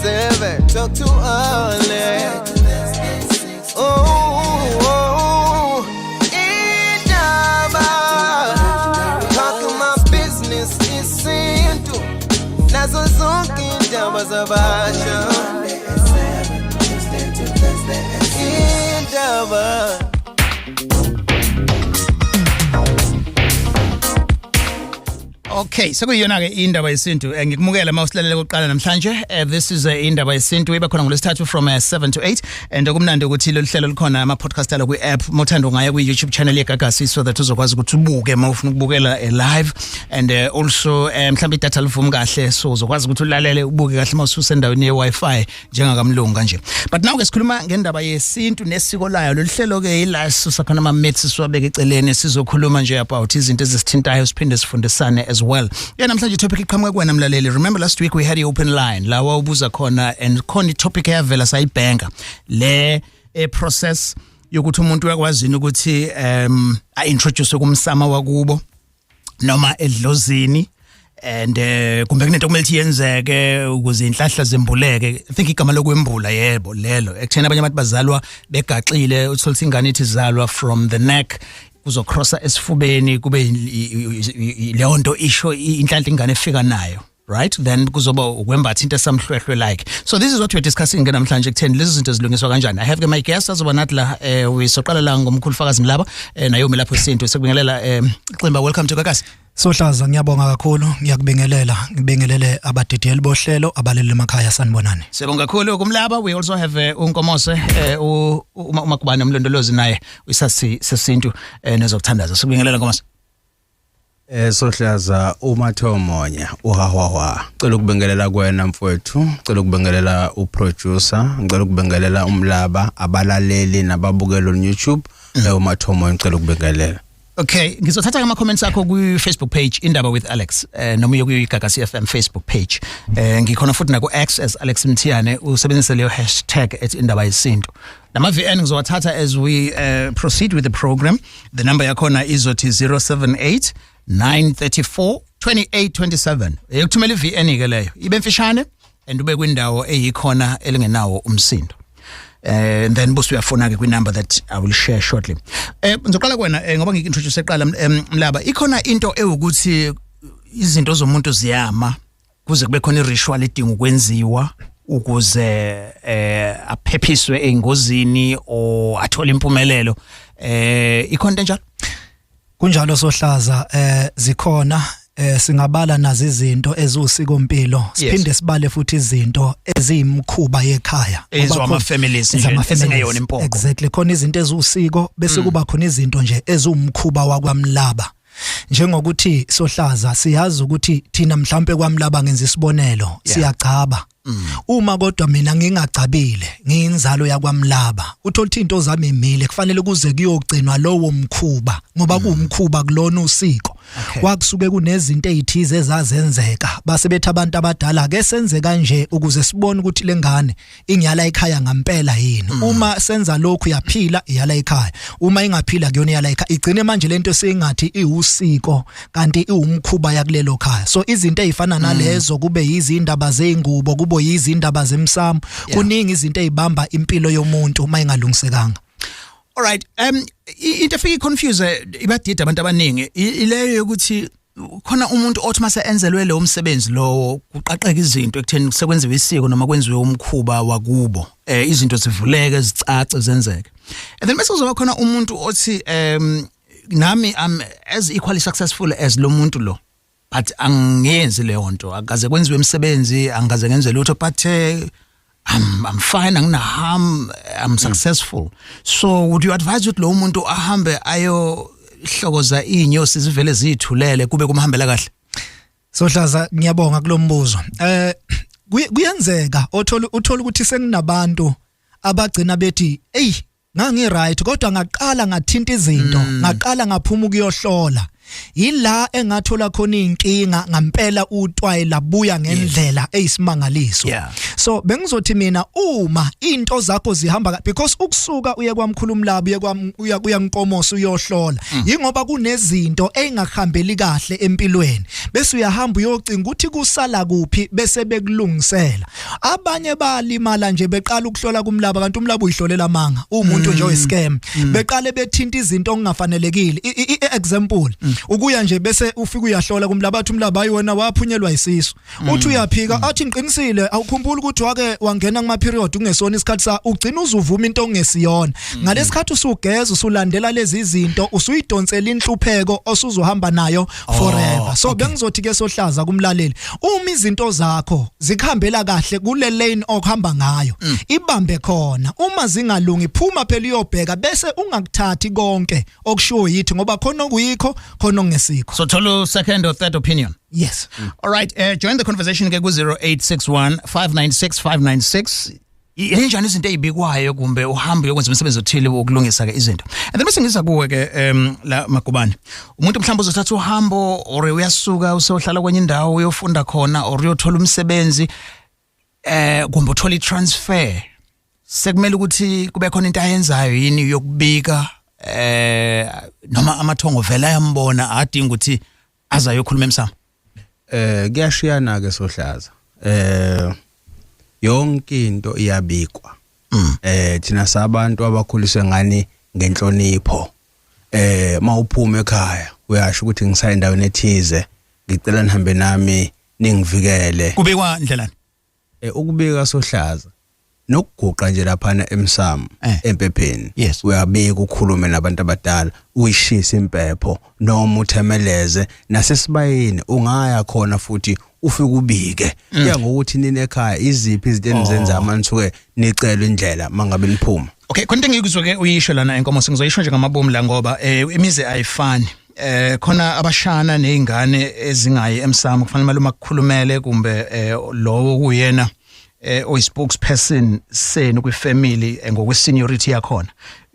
7. Talk to Alex. Oh, oh, indaba. Talk my business isintu. Nazo zonke indaba zabasha. Indaba. Okay, sekuyiyona ke indaba yesintu. Ngikumukela mawusilalele kokuqala namhlanje. This is indaba yesintu iba khona ngolwesithathu from 7 to 8, and okumnandi ukuthi lolu hlelo lukhona ama podcast alo kwi app. Mawuthanda ungaya kwi YouTube channel yeGagasi so that uzokwazi ukuthi ubuke mawufuna ukubukela live, and also mhlawumbe idatha livumi kahle, so uzokwazi ukuthi ulalele ubuke kahle mawususendaweni ye Wi-Fi njengakamlungu kanje. But now ke sikhuluma ngendaba yesintu nesiko layo. Lolu hlelo ke ila sisusa khona ama myths siwabeke eceleni, sizokhuluma nje about izinto ezisithintayo, siphinde sifundisane as well. Yeah, namhlanje topic iqhamuka kuwena mlaleli. Remember last week we had the open line la wawubuza khona, and khona i-topic eyavela sayibhenga le process yokuthi umuntu uyakwazi ukuthi a-introduce kumsama wakubo noma edlozini, and kumbe kunento kumele ukuthi yenzeke ukuze inhlahla zembuleke. I think igama lokwembula, yebo, lelo ekutheni abanye abantu bazalwa begaxile, uthola ingane ithi izalwa from the neck kuzocrossa esifubeni, kube leyo nto isho inhlanhla ingane efika nayo, right? Then kuzoba ukwembatha into esamhlwehlwe like. So this is what we're discussing ke namhlanje, ekutheni lezi zinto zilungiswa kanjani. I have my guest azoba nathi la. Wisoqala la ngomkhulu Fakazi Mlaba, nayo lapho isintu sekubingelela. Ximba, welcome to Gagasi. Sohlaza, ngiyabonga kakhulu, ngiyakubingelela, ngibingelele abadidiyeli bohlelo, abalele emakhaya, sanibonani. Siyabonga kakhulu kumlaba. We also have uNkomose, uMakubane umlondolozi, naye uyisasi sesintu nezokuthandaza. Sikubingelela, Nkomose. Sohlaza, uMathomonya uhahwawa. Cela ukubingelela kuwena mfowethu, cela ukubingelela uproducer, ngicela ukubingelela umlaba, abalaleli nababukela on YouTube. uMathomonya, ngicela ukubingelela. Okay, ngizothatha ama comments akho ku Facebook page Indaba with Alex, noma uye ku Gagasi FM Facebook page. Ngikhona futhi na ku X as Alex Mthiyane, usebenzise leyo hashtag @IndabaYesintu. Nama VN ngizowathatha as we proceed with the program. The number yakhona izothi 078 934 2827. Ekuthumela iVN ke leyo. Ibe mfishane and ube kwindawo eyikhona elingenawo umsindo. And then bese uyafona ke kwi number that I will share shortly. Ngizoqala kuwena ngoba ngikintroduce eqala, Mlaba. Ikhona into ewukuthi izinto zomuntu ziyama kuze kube khona iritual edinga ukwenziwa ukuze aphephiswe engozini or athole impumelelo. Ikhona enjalo? Kunjalo Sohlaza, zikhona. Singabala nazo izinto eziwusiko mpilo, siphinde sibale futhi izinto eziyimkhuba yekhaya. Ezwama families nje, ezingeyona impoko. Exactly, khona izinto eziwusiko bese kuba khona izinto nje eziwumkhuba wakwamlaba, njengokuthi Sohlaza siyazi ukuthi thina mhlambe kwamlaba, ngenza isibonelo, siyagcaba. Uma kodwa mina ngingagcabile, ngiyinzalo yakwamlaba, uthola ukuthi into zami imile, kufanele kuze kuyogcinwa lowo mkhuba ngoba kuwumkhuba kulona usiko. Kwakusuke kunezinto ezithize ezazenzeka, base bethi abantu abadala ke senze kanje ukuze sibone ukuthi lengane ingiyala ekhaya ngempela yini. Uma senza lokhu yaphila, iyala ekhaya; uma ingaphila, kuyona iyala ekhaya. Igcine manje lento seyingathi iwusiko kanti iwumkhuba yakulelo khaya. So izinto ezifana nalezo, kube yizindaba zeingubo, kube yizindaba zemsamo, kuningi izinto ezibamba impilo yomuntu uma ingalungisekanga. Alright, into efika iconfuse, ibadida abantu abaningi, ileyo yokuthi khona umuntu othi mase enzelwe lo msebenzi lowo kuqaqeka izinto ekutheni sekwenziwe isiko noma kwenziwe umkhuba wakubo, izinto zivuleke, zicace, zenzeke. And then bese kuzoba khona umuntu othi nami I'm as equally successful as lo muntu lo, but angiyenzi leyo nto, akaze kwenziwe imisebenzi, angikaze ngenze lutho, but I'm fine, angina harm, I'm successful. So would you advise ukuthi lo muntu ahambe ayo hlokoza inyosi zivele zithulele kube kumhambela kahle? Sohlaza, ngiyabonga kulombuzo. Kuyenzeka uthola ukuthi sekunabantu abagcina bethi, "Ey, ngangi right, kodwa ngaqala ngathinta izinto, ngaqala ngaphuma ukuyohlola, yila engathola khona inkinga ngempela, utwayi labuya ngendlela eyisimangaliso." So bengizothi mina uma into zakho zihamba, because ukusuka uye kwamkhulu Mlaba, uye kwam uya kuya Nkomosi uyohlola, yingoba kunezinto engahambeli kahle empilweni. Bese uyahamba uyocinga ukuthi kusala kuphi bese bekulungisela. Abanye balimala nje beqala ukuhlola kumlaba, kanti umlaba uyihlolela amanga, umuntu nje oyiscam. Beqale bethinta izinto okungafanelekile. Example, ukuya nje bese ufika uyahlola kumlaba, athi umlaba hayi wena waphunyelwa isisu. Uthi uyaphika, athi ngiqinisile, awukhumbuli ukuthi wake wangena kuma period ungesona isikhathi sa, ugcina uzuvuma into ongesiyona. Ngalesikhathi usugeza usulandela lezi zinto, usuyidonsela inhlupheko osuzohamba nayo forever. So bengizothi ke sohlaza kumlaleli, uma izinto zakho zikhambela kahle kule lane okuhamba ngayo, ibambe khona. Uma zingalungi phuma phela uyobheka, bese ungakuthathi konke okushiwo yithi, ngoba khona okuyikho khona okungesikho. So thola second or third opinion. Yes. All right, join the conversation ke ku 0861 596 596. Enjani izinto ezibikwayo kumbe uhambe uyokwenza umsebenzi othile wokulungisa ke izinto? And then bese ngiza kuwe ke la Magubane. Umuntu mhlawumbe uzothatha uhambo or uyasuka usohlala kwenye indawo, uyofunda khona or uyothola umsebenzi, kumbe uthola i-transfer, sekumele ukuthi kube khona into ayenzayo yini yokubika, noma amathongo vele ayambona, adinga ukuthi azayokhuluma emsamo? Kuyashiyana ke sohlaza. Yonke into iyabikwa. Thina sabantu abakhuliswe ngani ngenhlonipho. Mawuphuma ekhaya uyasho ukuthi ngisaya endaweni ethize, ngicela nihambe nami ningivikele. Kubikwa ndlelani? Ukubika sohlaza nokuguqa nje laphana emsamo empepheni. Uyabika, ukhulume nabantu abadala, uyishise impepho noma uthemeleze nasesibayeni ungaya khona futhi ufike ubike. Kuya ngokuthi nini ekhaya iziphi izinto enizenza manisuke nicela indlela mangabe niphuma. Okay, khona into engikuzwe ke uyisho lana enkomo, ngizoyisho nje ngamabomu la ngoba imizi ayifani. Khona abashana nezingane ezingayi emsamo, kufanele malume akukhulumele kumbe lowo kuyena oyi spokesperson senu kwifamily ngokwe seniority yakhona.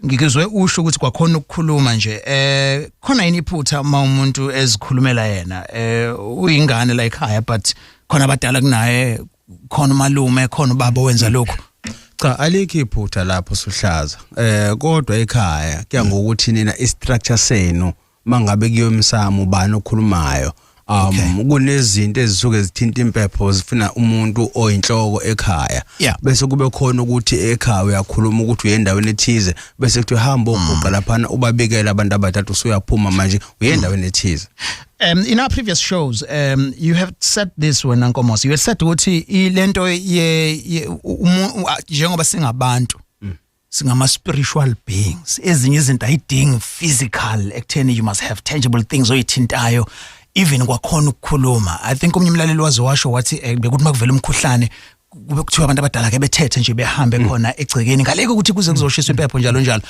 Ngikuzwe usho ukuthi kwakhona ukukhuluma nje, khona yini iphutha uma umuntu ezikhulumela yena, uyingane la ekhaya but khona abadala kunaye, khona umalume, khona ubaba owenza lokho? Cha, alikho iphutha lapho suhlaza. Kodwa ekhaya kuya ngokuthi nina istructure senu mangabe kuyomsamo ubani okhulumayo. Kunezinto ezisuke zithinta impepho zifuna umuntu oyinhloko ekhaya. Bese kube khona ukuthi ekhaya uyakhuluma ukuthi uye endaweni ethize, bese kuthi hamba oguqa laphana ubabikela abantu abathathu usuyaphuma manje uye endaweni ethize. In our previous shows, you have said this wena Nkomosi, you have said ukuthi ilento ye njengoba singabantu singama spiritual beings, ezinye izinto ayidingi physical ekutheni you must have tangible things oyithintayo, even kwakhona ukukhuluma. I think omnye umlaleli waze washo wathi bekuthi makuvela umkhuhlane kube kuthiwa abantu abadala ke bethethe nje behambe khona egcekeni ngaleke ukuthi kuze kuzoshiswa impepho njalo njalo.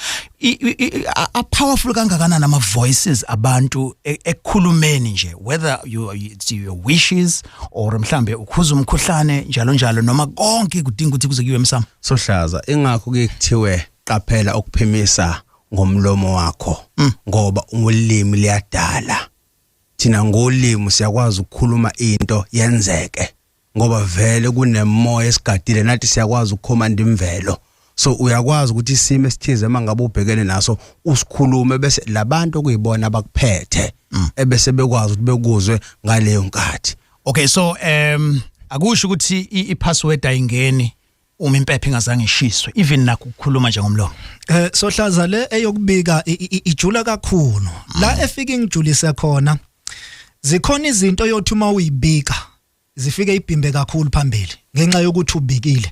A powerful kangakanani ama voices abantu ekukhulumeni nje, whether you it's your wishes or mhlambe ukhuza umkhuhlane njalo njalo, noma konke kudinga ukuthi kuze kuyiwe emsamo? Sohlaza, ingakho ke kuthiwe qaphela ukuphimisa ngomlomo wakho, ngoba ulimi liyadala. Thina ngolimi siyakwazi ukukhuluma into yenzeke, ngoba vele kunemoya esigadile nathi siyakwazi ukukhomanda imvelo. So uyakwazi ukuthi isimo esithize mangabe ubhekene naso usikhulume, bese labantu okuyibona abakuphethe ebese bekwazi ukuthi bekuzwe ngaleyo nkathi. Okay, so akusho ukuthi i-password ayingeni uma impepho ingazange ishiswe, even nakho ukukhuluma nje ngomlomo? Sohlaza, le eyokubika ijula kakhulu. La efike ngijulise khona, zikhona izinto yothi uma uyibika zifike ibhimbe kakhulu phambili ngenxa yokuthi ubikile.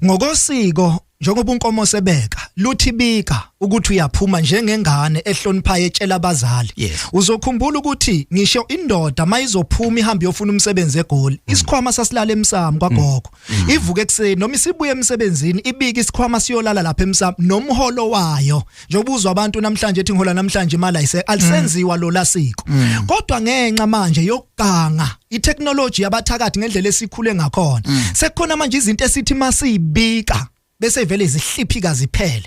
Ngokosiko, njengoba unkomo sebeka luthi bika ukuthi uyaphuma njengengane ehloniphayo etshela abazali. Uzokhumbula ukuthi ngisho indoda mayizophuma ihambe yofuna umsebenzi eGoli, isikhwama sasilala emsamo kwagogo. Ivuke ekseni noma isibuye emsebenzini, ibika isikhwama siyolala lapha emsamo nomholo wayo. Njengoba uzwa abantu namhlanje ethi ngihola namhlanje, imali ayise alisenziwa lo lasiko. Kodwa ngenxa manje yokuganga, itechnology yabathakathi ngendlela esikhule ngakhona, sekukhona manje izinto esithi masibika bese vele zihliphika ziphele.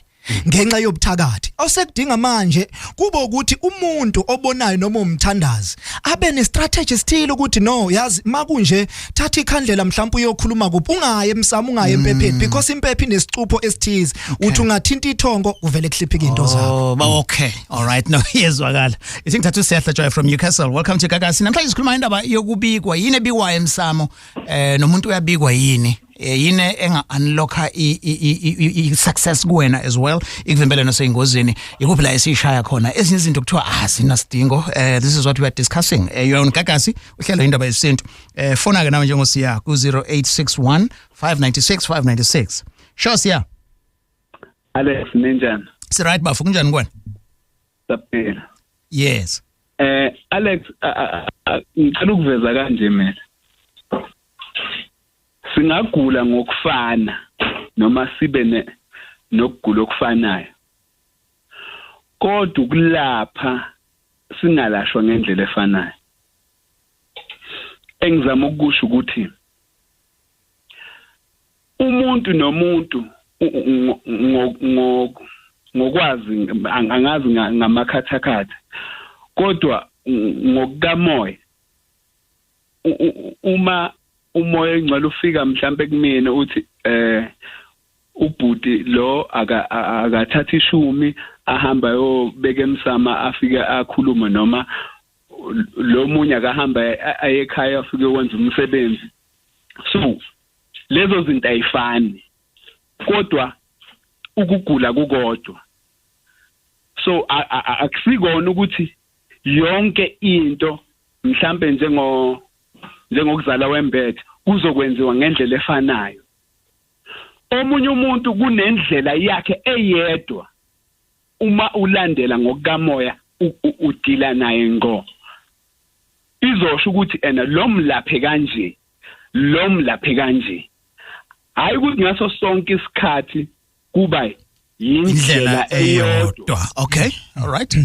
Ngenxa yobuthakathi awusekudinga manje kube ukuthi umuntu obonayo noma umthandazi abe ne strategy esithile ukuthi no, yazi makunje, thatha ikhandlela, mhlawumbe uyokhuluma kuphi, ungaye emsamo, ungaye empepheni, because impepho inesicupho esithize, uthi ungathinta ithongo uvele kuhliphika into zakho. Oh, ba okay. All right. No, iyezwakala. Ithi ngithatha uSiyahla Joy from Newcastle. Welcome to Gagasi. Namhlanje sikhuluma indaba yokubikwa. Yini ebikwayo emsamo? Nomuntu uyabikwa yini? Yini enga unlocka i success kuwena as well, ikuvimbele noseyingozini? Ikuphi la esishaya khona? Ezinye izinto kuthiwa ah, sinasidingo. This is what we are discussing. You are on Gagasi, uhlelo Indaba Yesintu. Fona ke nawe njengoSiya ku 0861 596 596. Sure, Siya. Alex, ninjani? Si right, bafu, kunjani kuwena? Saphila. Yes. Alex, ngicela ukuveza kanje mina. Singagula ngokufana noma sibe nokugula okufanayo. Kodwa ukulapha singalashwa ngendlela efanayo. Engizama ukusho ukuthi umuntu nomuntu ngokwazi, angazi ngamakhathakhatha, kodwa ngokukamoya, uma umoya engcwele ufika mhlambe kumina uthi ubhuti lo akathatha ishumi ahamba ayobeka emsama, afike akhulume, noma lo munye akahamba aye ekhaya afike wenza umsebenzi, so lezo zinto ayifani, kodwa ukugula kukodwa. So akusikona ukuthi yonke into mhlambe njengokuzala wembethe kuzokwenziwa ngendlela efanayo. Omunye umuntu kunendlela yakhe eyedwa, uma ulandela ngokukamoya udila naye ngqo, izosho ukuthi ena lo mlaphe kanje, lo mlaphe kanje. Hayi ukuthi ngaso sonke isikhathi kuba indlela eyodwa. Okay, all right.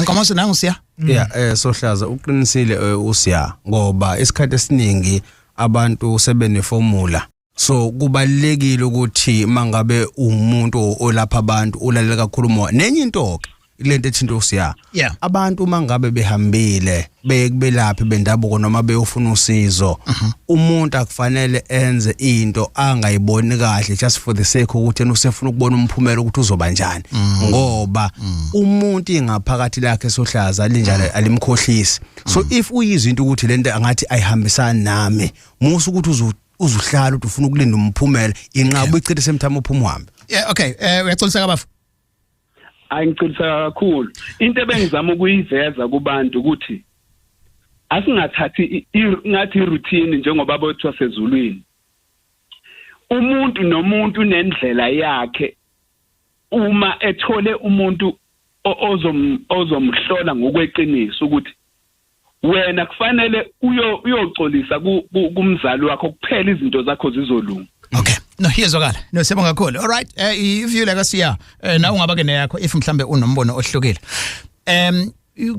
Nkomosi, nangu Siya. Yeah, Sohlaza, uqinisile uSiya, ngoba isikhathi esiningi abantu sebeneformula. So kubalekile ukuthi mangabe umuntu olapha abantu ulalela kakhulu umoya. Nenye into ke lento ethinta uSiya, abantu mangabe behambile beye kubelaphi bendabuko noma beyofuna usizo, umuntu akufanele enze into angayiboni kahle just for the sake ukuthi yena usefuna ukubona umphumela ukuthi uzoba njani, ngoba umuntu ingaphakathi lakhe, Sohlaza, linjalo, alimkhohlisi. So if uyizwa into ukuthi lento angathi ayihambisani nami, musa ukuthi uzuhlala ukuthi ufuna ukulinda umphumela, inqaba, ichithe semthamo, uphuma uhambe. Yeah, okay. Uyaxolisa bafu. Ayingicilisa kakhulu. Into ebengizama ukuyiveza kubantu ukuthi asingathathi ngathi routine njengoba bothiwa sezulwini. Umuntu nomuntu unendlela yakhe. Uma ethole umuntu ozomhlola ngokweqiniso ukuthi wena kufanele uyoxolisa kumzali wakho kuphela, izinto zakho zizolunga. Okay. No, iyezwakala. No, siyabonga kakhulu. All right. If you like siya, na ungaba ke neyakho if mhlambe unombono ohlukile.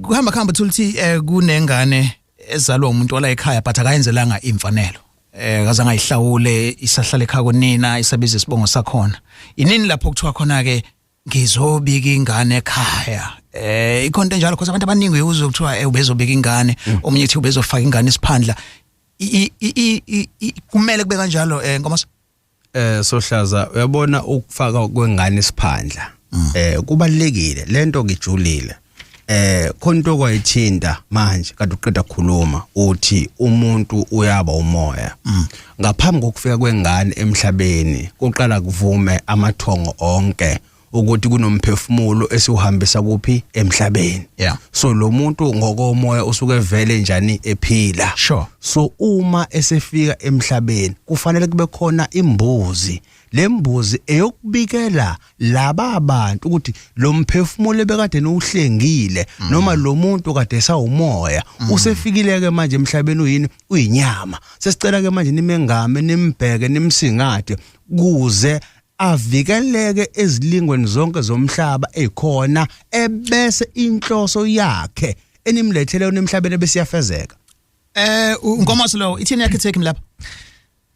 Kuhamba khamba uthulithi kunengane ezalwa umuntu wala ekhaya, but akayenzelanga imfanelo. Kaze ngayihlawule, isahlala ekhaya konina, isabiza isibongo sakhona. Inini lapho kuthiwa khona ke ngizobika ingane ekhaya? Ikhonto enjalo, because abantu abaningi uyuzwa kuthiwa ubezobika ingane, omunye uthi ubezofaka ingane isiphandla. Kumele kube kanjalo, Nkomosi? Sohlaza, uyabona ukufaka kwengane isiphandla kubalekile, lento ngijulile. Khona into kwayithinta manje kade uqeda kukhuluma, uthi umuntu uyaba umoya ngaphambi kokufika kwengane emhlabeni. Kuqala kuvume amathongo onke ukuthi kunomphefumulo esiwuhambisa kuphi emhlabeni. So lo muntu ngokomoya usuke vele njani ephila. So uma esefika emhlabeni kufanele kube khona imbuzi, lembuzi eyokubikela laba abantu ukuthi lo mphefumulo bekade niwuhlengile noma lo muntu kade esawumoya usefikile ke manje emhlabeni, uyini, uyinyama. Sesicela ke manje nimengame, nimbheke, nimsingathe kuze avikeleke ezilingweni zonke zomhlaba ekhona, ebese inhloso yakhe enimlethele emhlabeni bese iyafezeka. Nkomosi lo, ithini yakhe take lapha?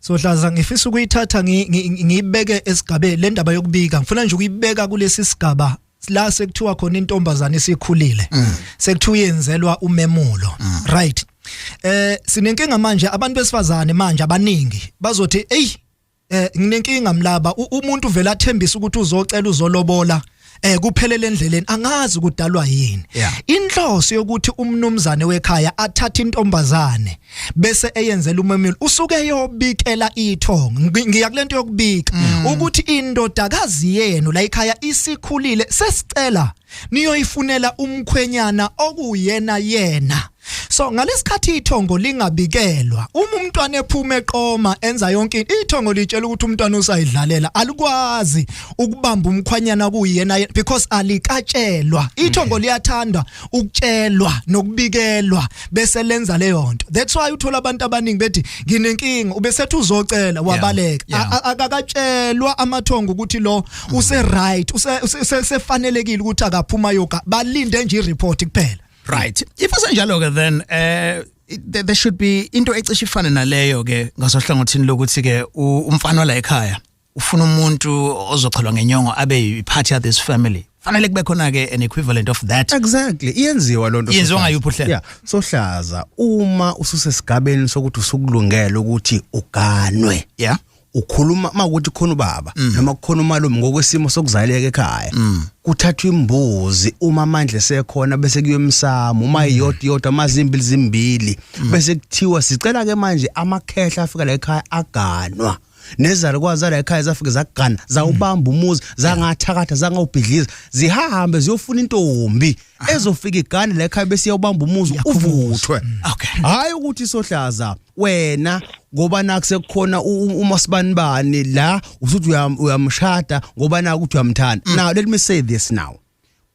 Sohlaza, ngifisa ukuyithatha ngiyibeke esigabeni le ndaba yokubika. Ngifuna nje ukuyibeka kulesi sigaba la sekuthiwa khona intombazane isikhulile, sekuthiwa yenzelwa umemulo, right? Sinenkinga manje, abantu besifazane manje abaningi bazothi, "Ey, nginenkinga Mlaba, umuntu vele athembisa ukuthi uzocela, uzolobola, kuphelele endleleni, angazi kudalwa yini." Inhloso yokuthi umnumzane wekhaya athathe intombazane bese eyenzela umemulo, usuke yobikela ithongo. Ngiya kulento yokubika ukuthi indodakazi yenu la ekhaya isikhulile, sesicela niyoyifunela umkhwenyana okuyena yena. So ngalesikhathi ithongo lingabikelwa, uma umntwana ephuma eqoma enza yonke into, ithongo litshela ukuthi umntwana usayidlalela, alikwazi ukubamba umkhwanyana kuyena because alikatshelwa. Ithongo liyathanda ukutshelwa nokubikelwa bese lenza leyo nto. That's why uthola abantu abaningi bethi, "Nginenkinga, ubesethi uzocela, wabaleka." Akakatshelwa amathongo ukuthi lo use right, usefanelekile ukuthi akaphuma yoga, balinde nje ireport kuphela. Right, if asenjalo ke, then there should be into ecishe ifane naleyo ke ngasohlangothini lokuthi ke umfana la ekhaya ufuna umuntu ozochelwa ngenyongo, abe part of this family. Fanele kube khona ke an equivalent of that. Exactly, iyenziwa lonto. Iyenziwa Sohlaza. Ngayuphi uhlelo? Yeah, Sohlaza, uma ususesigabeni sokuthi usukulungela ukuthi uganwe, ukhuluma makuthi khona ubaba noma kukhona umalume ngokwesimo sokuzaleka ekhaya, kuthathwa imbuzi uma amandla esekhona, bese kuyiwe emsamo, uma iyodwa iyodwa, amazimbili zimbili, bese kuthiwa sicela ke manje amakhehla afika la ekhaya aganwa, nezalukwazi zala ekhaya zafike zagana, zawubamba umuzi, zangathakatha, zangawubhidliza, zihambe ziyofuna intombi ezofika igane la ekhaya, bese iyawubamba umuzi uvuthwe. Hayi ukuthi, Sohlaza, wena ngoba nakusekukhona umasibanibani la, usuthi uyamshada ngoba naku ukuthi uyamthanda. Now let me say this now,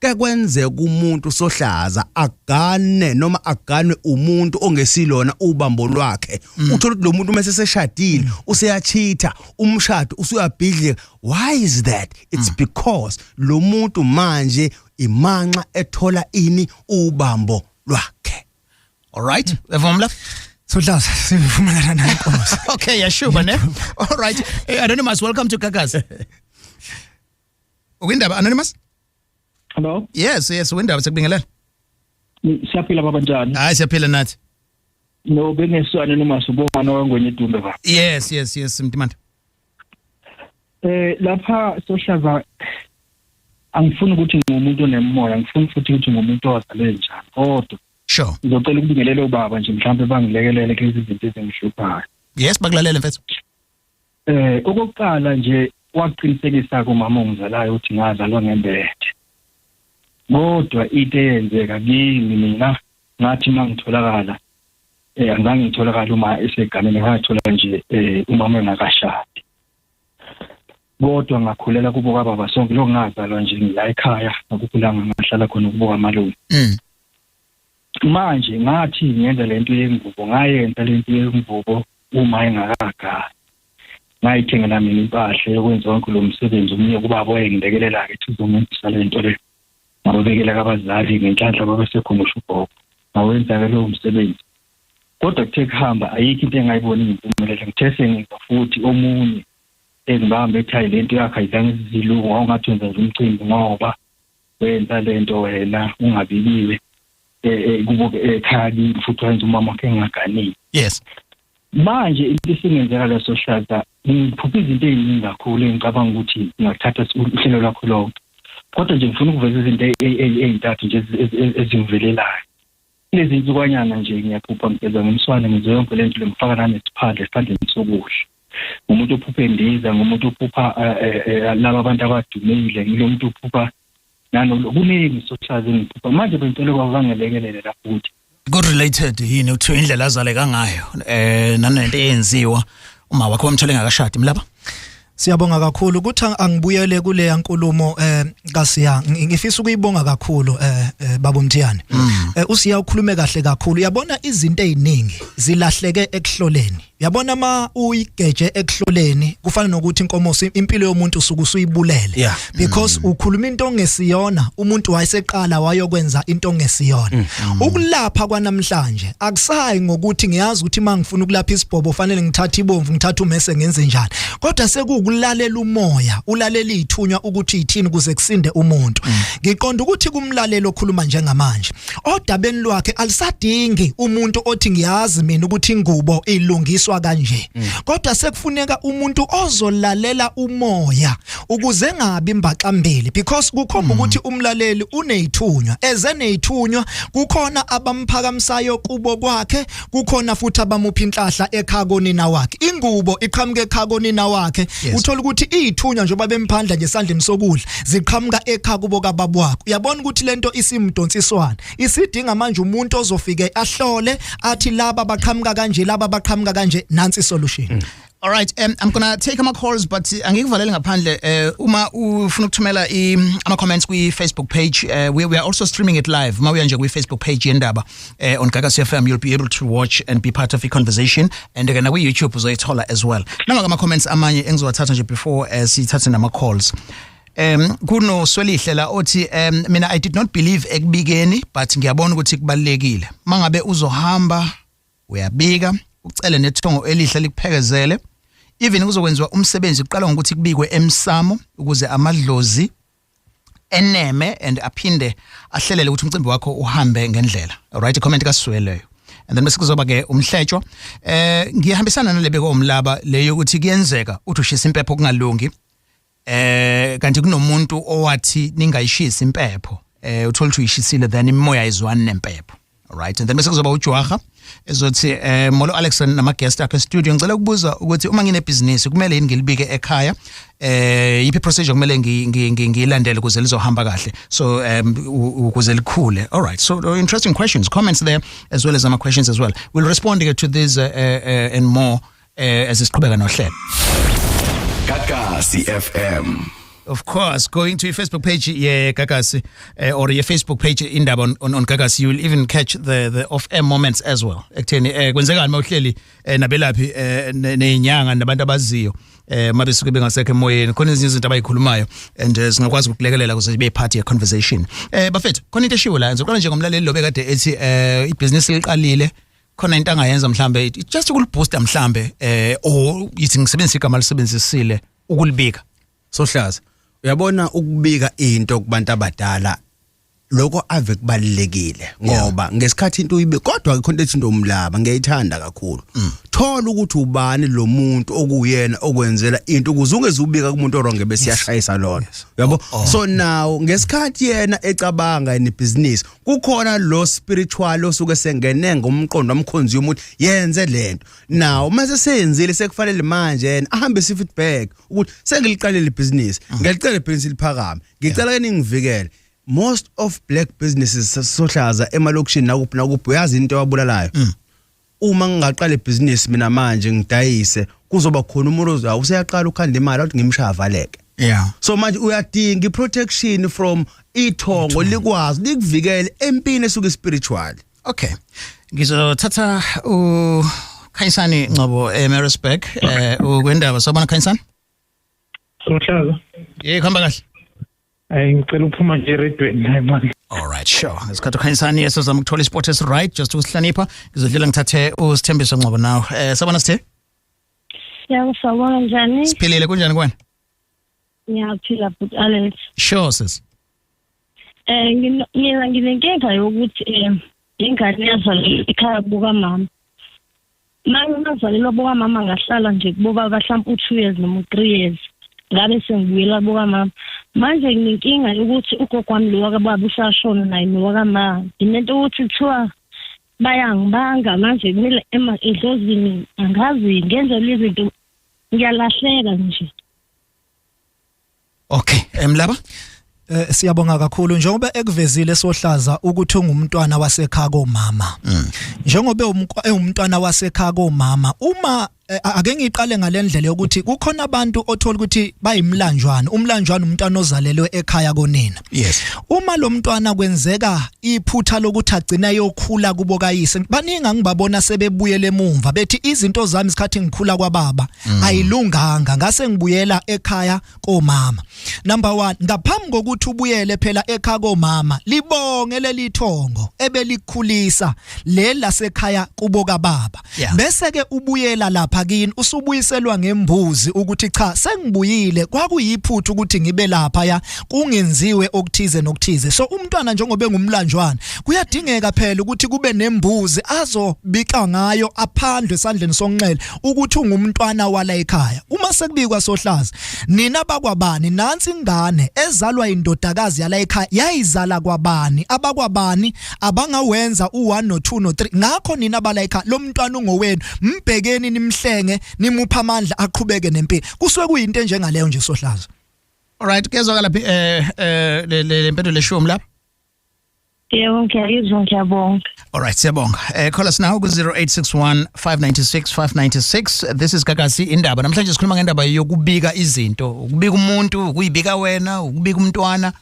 ke kwenzeka umuntu, Sohlaza, agane noma aganwe umuntu ongesilona ubambo lwakhe, uthola ukuthi lo muntu mase seshadile useyachitha umshado, usuyabhidlika. Why is that? It's because lo muntu manje imanxa ethola ini ubambo lwakhe. All right, evumla. Sohlaza, sivumelana naye inkosi. Okay, yashuba ne. All right. Hey, Anonymous, welcome to Gagasi. Ukwindaba, Anonymous? Hello. Yes, ukwindaba, sekubingelela. Siyaphila baba, njani? Hayi, siyaphila nathi. No, bengeswana noma subongwana wangwenye edumbe ba. Yes, Mtimande. Lapha Sohlaza, angifuni ukuthi ngumuntu onemoya, ngifuni futhi ukuthi ngumuntu owazalwe njani. Kodwa ngizocela ukubingelela ubaba nje, mhlawumbe bangilekelele kulezi zinto ezingihluphayo. Yes, bakulalele mfethu. Okokuqala nje, waqinisekisa kumama ongizalayo ukuthi ngazalwa ngembethe. Kodwa into eyenzeka kimi mina, ngathi mangitholakala, angizange ngitholakala uma esegameni, ngathola nje umama engakashadi. Kodwa ngakhulela kubo kababa sonke, lokho ngazalwa nje ngila ekhaya, akukhulanga, ngahlala khona kubo kamalume. Manje ngathi ngenza lento yengubo, ngayenza lento yengubo uma engakagani, ngayithengela mina impahla yokwenza wonke lo msebenzi. Omunye kubaba wayengilekelela-ke, ethi uzongenzisa le nto le, ngababekela kabazali, ngenhlanhla babesekhona ugogo, ngawenza-ke lowo msebenzi. Kodwa kuthe kuhamba, ayikho into engayibona iyimpumelelo. Ngithe sengiza futhi omunye engibambe ethi, "Hayi, lento yakho ayizange izilungu, wawungathi wenza nje umcimbi ngoba wenza lento wena ungabikiwe kubo ekhaya kini, futhi wenza umama wakhe engaganile." Manje into esingenzeka leso hlaza, ngiphupha izinto ey'ningi kakhulu engicabanga ukuthi ngingathatha uhlelo lwakho lonke, kodwa nje ngifuna ukuveza izinto ey'ntathu nje ezingivelelayo kulezi nsukwanyana nje. Ngiyaphupha ngigeza ngomswane, ngenze yonke le nto le, ngifaka nanesiphandla esiphandleni sokudla. Ngumuntu ophupha endiza, ngumuntu ophupha laba abantu abadumile, ngilo muntu ophupha kuningi, Sohlaza, engiphupha manje. Bengicela kwabo bangelekelele lapho ukuthi Ku-related yini uthi indlela azaleka ngayo nanento eyenziwa uma wakho wamthola engakashadi, Mlaba? Siyabonga kakhulu ukuthi angibuyele kule nkulumo kaSiya. Ngifisa ukuyibonga kakhulu, baba Mthiyane. Usiya ukhulume kahle kakhulu. Uyabona, izinto eziningi zilahleke ekuhloleni. Yabona, ma uyigeje ekuhloleni, kufana nokuthi inkomo, impilo yomuntu usuke usuyibulele, because ukhuluma into ongesiyona. Umuntu wayeseqala wayokwenza into ongesiyona. Ukulapha kwanamhlanje akusayi ngokuthi ngiyazi ukuthi mangifuna ukulapha isibhobo fanele ngithathe ibomvu, ngithathe umese, ngenze njani, kodwa sekuwukulalela umoya, ulalela izithunywa ukuthi ithini ukuze kusinde umuntu. Ngiqonda ukuthi kumlalelo okhuluma njengamanje odabeni lwakhe, alisadingi umuntu othi ngiyazi mina ukuthi ingubo ilungiswa kanje, kodwa sekufuneka umuntu ozolalela umoya ukuze ngabi imbaxambili, because kukhomba ukuthi umlaleli unezithunywa, eze nezithunywa. Kukhona abamphakamisayo kubo kwakhe, kukhona futhi abamupha inhlahla ekhaya konina wakhe. Ingubo iqhamuka ekhaya konina wakhe. Uthola ukuthi izithunywa, njengoba bemphandla nje esandleni sokudla, ziqhamuka ekhaya kubo kababa wakhe. Uyabona ukuthi lento isimdonsiswana, isidinga manje umuntu ozofike ahlole, athi laba baqhamuka kanje, laba baqhamuka kanje, nansi solution. All right, I'm going to take ama calls, but angikuvalele ngaphandle uma ufuna ukuthumela ama comments kwi Facebook page. We are also streaming it live. Uma uya nje kwi Facebook page yendaba on Gagasi FM, you'll be able to watch and be part of the conversation, and again kwi YouTube uzoyithola as well. Nama ama comments amanye engizowathatha nje before sithathe nama calls. Kuno Swelihle la othi mina I did not believe ekubikeni, but ngiyabona ukuthi kubalekile. Mangabe uzohamba uyabika, ucele nethongo elihle likuphekezele. Even kuzokwenziwa umsebenzi, kuqala ngokuthi kubikwe emsamo ukuze amadlozi eneme and aphinde ahlelele ukuthi umcimbi wakho uhambe ngendlela. Alright, comment kaSweleyo. And then bese kuzoba ke umhletshwa. Ngiyahambisana nalebeko omlaba leyo ukuthi kuyenzeka uthi ushisa impepho kungalungi. Kanti kunomuntu owathi ningayishisi impepho. Uthola ukuthi uyishisile, then imimoya ayizwani nempepho. Alright, and then bese kuzoba uJwaha ezothi molo Alex nama guest akhe studio, ngicela ukubuza ukuthi uma nginebhizinisi kumele yini ngilibike ekhaya? Yiphi procedure kumele ngiyilandele ukuze lizohamba kahle, so ukuze likhule? All right, so interesting questions, comments there, as well as ama questions as well. We'll respond to this and more as siqhubeka nohlelo. Gagasi FM. Of course, going to your Facebook page, yeah, Gagasi, or your Facebook page Indaba on Gagasi, you will even catch the off air moments as well. Ekutheni kwenzekani mawuhleli nabelaphi nezinyanga nabantu abaziyo mabe suke bengasekho emoyeni, khona ezinye izinto abayikhulumayo and singakwazi ukukulekelela ukuze ibe part ye conversation. Bafethu, khona into eshiwo la, ngizoqala nje ngomlaleli lo bekade ethi ibhizinisi liqalile, khona into angayenza mhlambe just ukulibooster mhlambe, or yithi ngisebenzisa igama lisebenzisile, ukulibika. Sohlaza, uyabona, ukubika into kubantu abadala, lokho ave kubalekile, ngoba ngesikhathi into uyibe, kodwa ke khona ethi into umlaba ngiyayithanda kakhulu. Thola ukuthi ubani lo muntu okuyena okwenzela into ukuze ungezubika kumuntu o-wrong bese yashayisa lona, uyabo? So now ngesikhathi yena ecabanga nebusiness, kukhona lo spiritual osuke sengene ngomqondo wamkhonzi yomuntu yenze lento. Now mase seyenzile, sekufanele manje yena ahambe si feedback ukuthi sengiliqalile ibhizinisi, ngiyacela ibhizinisi liphakame, ngicela ke ningivikele. Most of black businesses, sohlaza, emalokishini nakuphi nakuphi, uyazi into ewabulalayo? Uma ngingaqala ibhizinisi mina manje ngidayise, kuzoba khona umuntu ozayo useyaqala ukhanda imali athi ngimshaya valeke. So manje uyadinga iprotection from ithongo, likwazi likuvikele empini esuke spiritual. Okay, ngizothatha u Khanyisani Ngcobo eMaritzburg ukwendaba. Sawubona, Khanyisani. Sohlaza. Yey, khamba kahle? Hayi, ngicela ukuphuma nje eredweni hayi manje. All right, sure. Ngesikhathi uKhanyisani esizama ukuthola ispot esi right, just ukusihlonipha, ngizodlela ngithathe uSithembiso Ngcobo now. Sawubona, Sithe. Yebo, sawubona, njani? Siphilile, kunjani kwena? Ngiyaphila, but Alex. Sure, sis. Mina nginenkinga yokuthi ingane yazalelwa ekhaya kuka mama. Manje ngazalelwa kuka mama, ngahlala nje kubo baba mhlawumbe u2 years noma u3 years. Ngabe sengibuyela kuka mama. Manje nginenkinga yokuthi ugogo wami lo wakababa usashona naye nowakama. Nginento ukuthi kuthiwa bayangibanga manje, kumele ema edlozini, angazi ngenze lezi zinto, ngiyalahleka nje. Okay, emlaba. Siyabonga kakhulu njengoba ekuvezile, sohlaza, ukuthi ungumntwana wasekhaya komama. Njengoba ewumntwana wasekhaya komama, uma Ake ngiqale ngalendlela yokuthi kukhona abantu othola ukuthi bayimlanjwana. Umlanjwana umntwana ozalelwe ekhaya konina. Uma lo mntwana kwenzeka iphutha lokuthi agcina yokhula kubo kayise, baningi angibabona sebebuyele emumva bethi izinto zami isikhathi ngikhula kwababa ayilunganga, ngase ngibuyela ekhaya komama. Number 1, ngaphambi kokuthi ubuyele phela ekhaya komama, libonge leli thongo ebelikhulisa leli lasekhaya kubo kababa. Bese ke ubuyela lapha kini, usubuyiselwa ngembuzi ukuthi cha, sengibuyile, kwakuyiphutha ukuthi ngibe lapha ya kungenziwe okuthize nokuthize. So umntwana njengoba engumlanjwana, kuyadingeka phela ukuthi kube nembuzi azobika ngayo, aphandlwe esandleni sonxele ukuthi ungumntwana wala ekhaya. Uma sekubikwa, sohlaza, nina bakwabani, nansi ingane ezalwa indodakazi yala ekhaya, yayizala kwabani, abakwabani abangawenza u1 no2 no3, ngakho nina bala ekhaya lo mntwana ungowenu, mbhekeni, nimhlenge, nimupha amandla aqhubeke nempilo. Kusuke kuyinto enjengaleyo nje, sohlaza. Alright, kuyezwakala phi le mpendulo eshumi lapha? Yebo, ngiyayizwa, ngiyabonga. Alright, siyabonga. Call us now ku 0861 596 596. This is Gagasi Indaba. Namhlanje sikhuluma ngendaba yokubika izinto, ukubika umuntu, ukuyibika wena, ukubika umntwana,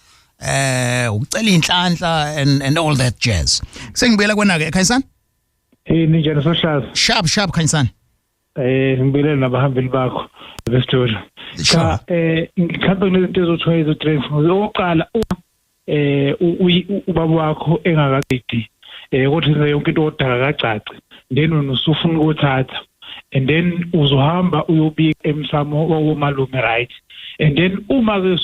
ukucela inhlanhla and all that jazz. Sengibuyela kwena ke, Khanyisani. Ninjani, sohlaza? Sharp sharp, Khanyisani. Ngibuyele nabahambeli bakho bestudio. Cha, ngikhambe kunezinto ezothiwa ezo-three. Okokuqala, ubaba wakho engakaqedi kodwa yonke into odaka kacaci, then wena usufuna ukuthatha and then uzohamba uyobika emsamo wakomalume, right? And then uma ke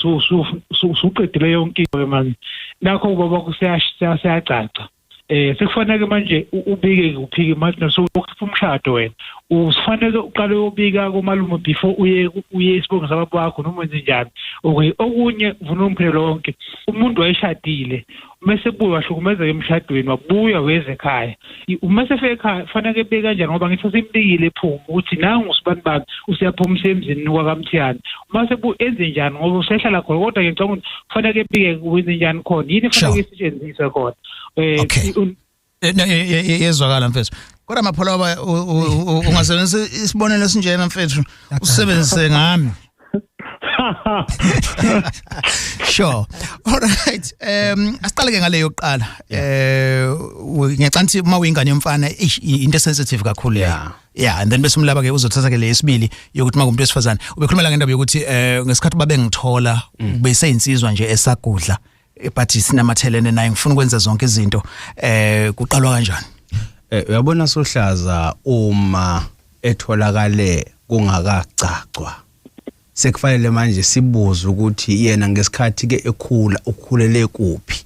usuqedile yonke into manje, nakho ubaba wakho seyacaca, sekufanele manje ubike uphike manje nosukukhipha umshado. Wena ufanele uqale uyobika komalume before uye isibongo sababa wakho noma wenze njani? Okay, okunye uvuna umphelo wonke umuntu wayeshadile, mase buya wahlukumezeka emshadweni, wabuya weze ekhaya. Uma sefika ekhaya fanele ebeke kanjani? Ngoba ngithi sesimbikile ephuma ukuthi nangu usibani bani usiyaphuma emzini kwakamthiyane, uma sebu enze njani? Ngoba usehlala khona, kodwa ngicabanga ukuthi kufanele ebike wenze njani khona, yini fanele isetshenziswe khona? No, yezwakala mfethu. Kodwa Mapholoba, ungasebenzisa isibonelo esinjena mfethu, usebenzise ngami. Sure. Alright. Asiqale ke ngale yokuqala. Ngiyacabanga uma uyingane yomfana, eish, into sensitive kakhulu leyo. Yeah, and then bese umlaba ke uzothatha ke le yesibili yokuthi makumuntu wesifazane. Ubekhuluma ngendaba yokuthi ngesikhathi babe ngithola bese insizwa nje esagudla, but sinamathelene naye, ngifuna ukwenza zonke izinto, kuqalwa kanjani? Uyabona sohlaza, uma etholakale kungakacacwa, sekufanele manje sibuze ukuthi yena ngesikhathi ke ekhula ukhulele kuphi.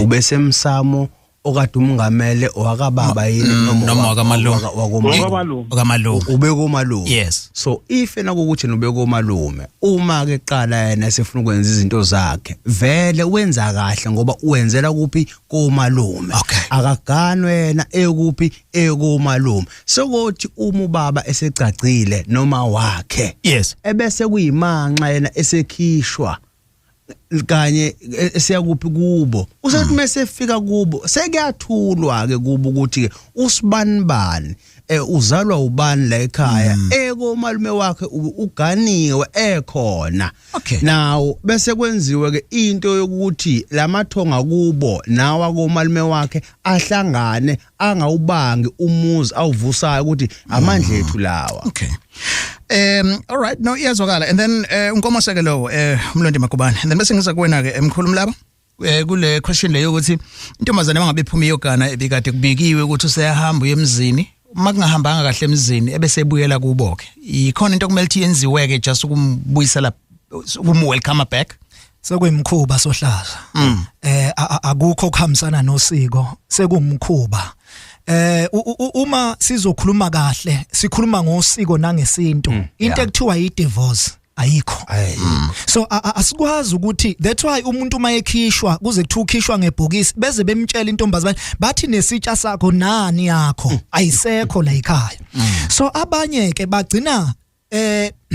Ubesemsamo okade umngamele owakababa yini? Noma wakamalume. Wakomalume. Wakamalume. Okamalume. Ubekomalume. Yes. So if ena kukuthi ubekomalume, uma ke qala yena sefuna ukwenza izinto zakhe, vele wenza kahle ngoba uwenzela kuphi? Komalume. Akaganwe yena ekuphi? Ekomalume. Sokuthi uma ubaba esecacile noma wakhe, ebese kuyimanxa yena esekhishwa kanye esiya kuphi? Kubo. Usethi mase fika kubo sekuyathulwa ke kubo ukuthi ke usibanibani uzalwa ubani la ekhaya, ekomalume wakhe uganiwe ekhona. Now bese kwenziwe ke into yokuthi lamathonga kubo nawa komalume wakhe ahlangane, angawubangi umuzi awuvusayo ukuthi amandla ethu lawa. Okay. All right, no, iyazwakala. And then unkomoseke lo umlondi Magubane. And then bese ngiza kuwena ke, emkhulu Mlaba. Kule question leyo ukuthi intombazane mangabe iphuma iyogana, ebikade kubikiwe ukuthi useyahamba uye emzini, uma kungahambanga kahle emzini ebese ebuyela kubo ke, ikhona into okumele ukuthi yenziwe ke just ukumbuyisela, ukum-welcome back? Sekuyimkhuba, sohlaza. Akukho kuhambisana nosiko, sekumkhuba. Uma sizokhuluma kahle, sikhuluma ngosiko nangesintu, into ekuthiwa i-divorce ayikho. So asikwazi ukuthi, that's why umuntu uma ekhishwa kuze kuthiwa ukhishwa ngebhokisi, beze bemtshela intombazane bathi nesitsha sakho nani yakho ayisekho la ekhaya. So abanye ke bagcina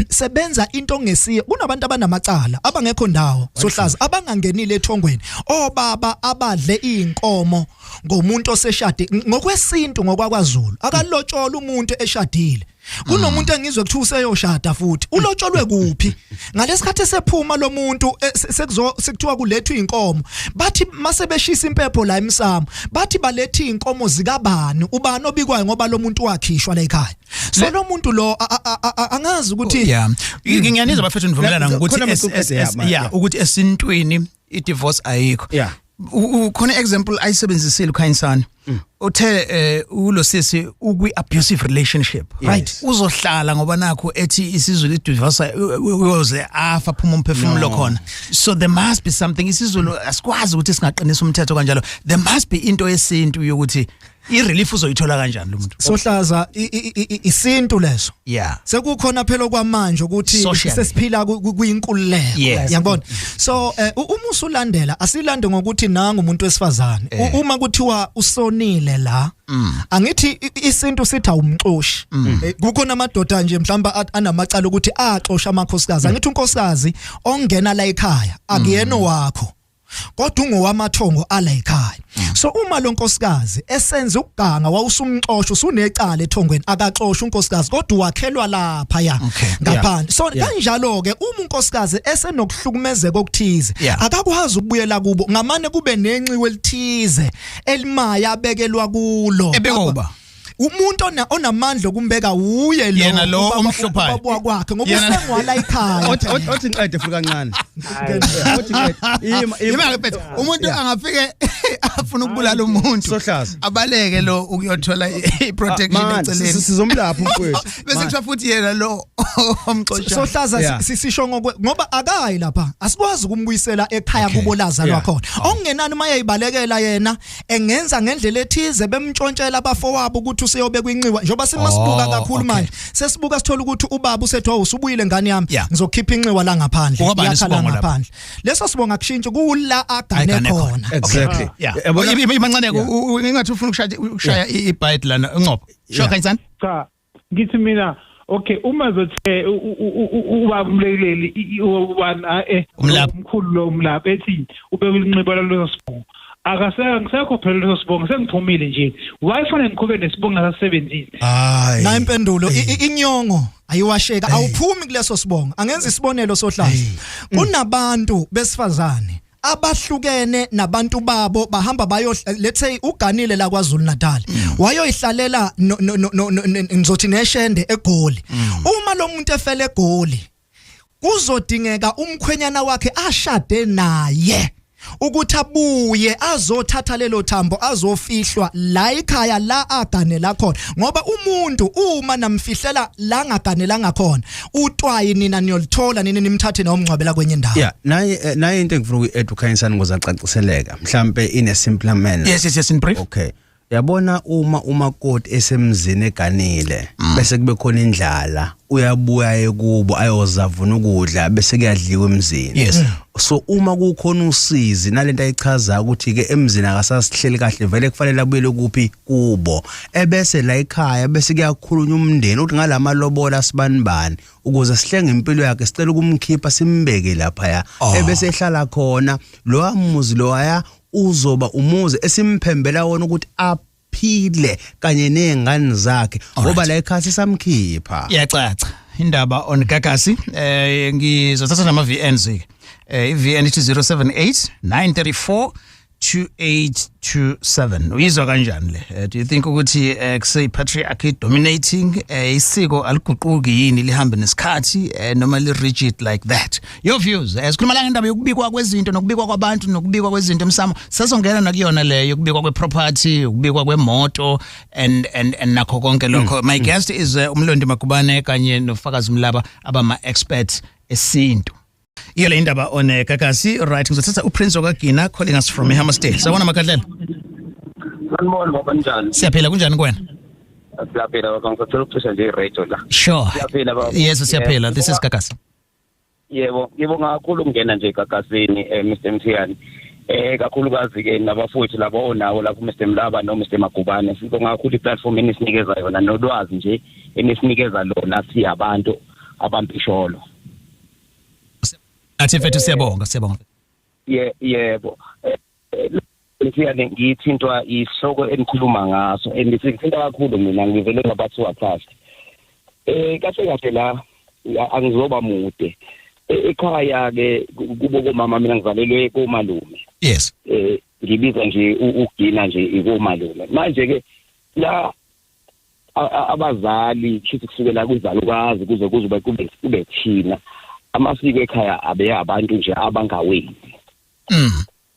sebenza into ongesiye. Kunabantu abanamacala abangekho ndawo, sohlaza, abangangenile ethongweni, obaba abadle inkomo ngomuntu oseshade. Ngokwesintu, ngokwakwaZulu, akalotshola umuntu eshadile. Kunomuntu engizwe kuthiwa useyoshada futhi, ulotsholwe kuphi? Ngalesikhathi esephuma lo muntu, sekuzo sekuthiwa kulethwa inkomo, bathi mase beshisa impepho la emsamo, bathi balethe inkomo zikabani, ubani obikwayo, ngoba lo muntu wakhishwa la ekhaya. So lo muntu lo angazi ukuthi Yeah, ngiyanizwa bafethu, nivumelana ngokuthi Khona amaqhuqhuqe, yeah, ukuthi esintwini i-divorce ayikho. Khona example ayisebenzisile uKhanyisani, uthe ulo sisi ukwi abusive relationship, right? Uzohlala ngoba nakho ethi isiZulu i-divorce uyoze afa, phuma umphefumulo khona. So there must be something. isiZulu asikwazi ukuthi singaqinisa umthetho kanjalo. There must be into yesintu yokuthi i-relief uzoyithola kanjani lo muntu. Sohlaza, isintu leso. Sekukhona phela kwamanje ukuthi Socially. sesiphila kuyinkululeko, yabona. So uma usulandela, asilande ngokuthi nanga umuntu wesifazane, uma kuthiwa usonile la, angithi isintu sithi awumxoshi. Kukhona amadoda nje mhlamba anamacala ukuthi axosha amakhosikazi. Angithi unkosikazi ongena la ekhaya akuyena wakho, kodwa ungowamathongo ala ekhaya. So uma lo nkosikazi esenza ukuganga, wawusumxosha, usunecala ethongweni. Akaxoshwa unkosikazi, kodwa wakhelwa lapha ya ngaphandle. So kanjalo ke uma unkosikazi esenokuhlukumezeka okuthize, akakwazi ukubuyela kubo, ngamane kube nenxiwe elithize elimaya abekelwa kulo. Ebekwa uba? Umuntu onamandla okumbeka uye lo Yena lo omhluphayo. Ubaba kwakhe, ngoba usengwala ekhaya. Othi ngiqede futhi kancane. Othi ngiqede. Ima. Ima ke, umuntu angafike afuna ukubulala umuntu, Sohlaza. abaleke lo ukuyothola i-protection Man, eceleni, sizomlapha umfowethu. bese kuthiwa futhi yena lo omxosha. Sohlaza, sisho ngoba akayi lapha, asikwazi ukumbuyisela ekhaya kubo lazalwa khona. Okungenani uma eyibalekela yena, engenza ngendlela ethize, bemntshontshela abafowabo ukuthi useyobekwa inxiwa, njengoba simasibuka kakhulu manje, sesibuka sithola ukuthi ubaba usethi, "Oh, usubuyile ngane yami, ngizokhipha inxiwa la ngaphandle." Ubani Yakha la isibongo lapha? ngaphandle. Leso sibongo akushintshe, kula agane Agane khona. Exactly. Yabona- Imancane, ingathi ufuna ukushaya i-bite lana, Ngcobo. Sho, Khanyisani. Cha, ngithi mina, okay, uma zothe ubaba umlekeleli ubani Umlaphi. Umkhulu lo, umlaphi, ethi ubeke inxiba laleso sibongo, akaseka ngisekho phela leso sibongo, sengiphumile nje, why fanele ngiqhube nesibongo ngasasebenzisi? Hayi. Na impendulo, inyongo ayiwasheka, awuphumi kuleso sibongo. Angenza isibonelo, Sohlaza. Kunabantu besifazane abahlukene nabantu babo, bahamba bayo, let's say uganile la kwaZulu Natal, wayoyihlalela no, ngizothi neshende eGoli. Uma lo muntu efele eGoli, kuzodingeka umkhwenyana wakhe ashade naye ukuthi abuye azothatha lelo thambo, azofihlwa la ekhaya la aganela khona, ngoba umuntu uma namfihlela la ngaganelanga khona, utwayi nina niyolithola nini, nimthathe nomngcwabela kwenye indawo. Yeah, naye into engifuna ukuyi-add uKhanyisani ngoze acaciseleka mhlambe in a simpler manner. Yes, in brief. Okay. Yabona, uma umakoti esemzini eganile, bese kube khona indlala, uyabuya ekubo ayozavuna ukudla, bese kuyadliwa emzini. So uma kukhona usizi nalento ayichaza ukuthi ke emzini akasasihleli kahle, vele kufanele abuyele kuphi? Kubo. Ebese la ekhaya bese kuyakhulunywa umndeni ukuthi ngalamalobola sibanibani, ukuze sihlenge impilo yakhe, sicela ukumkhipha simbeke lapha, ebese ehlala khona. Lo muzi loya uzoba umuzi esimphembela wona ukuthi aphile kanye nezingane zakhe, ngoba la ekhaya sisamkhipha. Iyacaca indaba on Gagasi. Ngizothatha nama VNs ke. I-VN ithi 078 934 2827. Uyizwa kanjani le? Do you think ukuthi kuse patriarchy dominating, isiko aliguquki yini lihambe nesikhathi, noma li rigid like that? Your views. Sikhuluma la ngendaba yokubikwa kwezinto nokubikwa kwabantu nokubikwa kwezinto emsamo. Sasongena nakuyona le yokubikwa kweproperty, ukubikwa kwemoto and nakho konke lokho. My guest is uMlondi Magubane kanye nofakazi Mlaba, abama experts esintu. Iyo le indaba on Gagasi. Right, ngizothatha uPrince okaGina calling us from eHammersdale. Sawubona, Makadlela. Sanibona baba, njani? Siyaphila, kunjani kuwena? Siyaphila baba, ngisacela ukucisha nje i-radio la. Sure. Siyaphila baba. Yes, siyaphila. This is Gagasi. Yebo, ngibonga kakhulu ukungena nje eGagasini, Mr Mthiyane. Kakhulukazi ke nabafowethu labo onawo lapho, Mr Mlaba no Mr Magubane. Sibonga kakhulu i-platform enisinikeza yona nolwazi nje enisinikeza lona siyabantu abampisholo. Athi mfethu, siyabonga, siyabonga. Ye, yebo. Mthiyane, ngithintwa isihloko enikhuluma ngaso and sithinta kakhulu mina, ngivele ngabathiwa trust. Kahle kahle la angizoba mude. Ekhaya ke kubo komama, mina ngizalelwe komalume. Yes. Ngibiza nje ukugina nje ikomalume. Manje ke la abazali shithi kusukela kwizalukazi kuze kuzoba kube thina, amasiko ekhaya abe abantu nje abangaweni.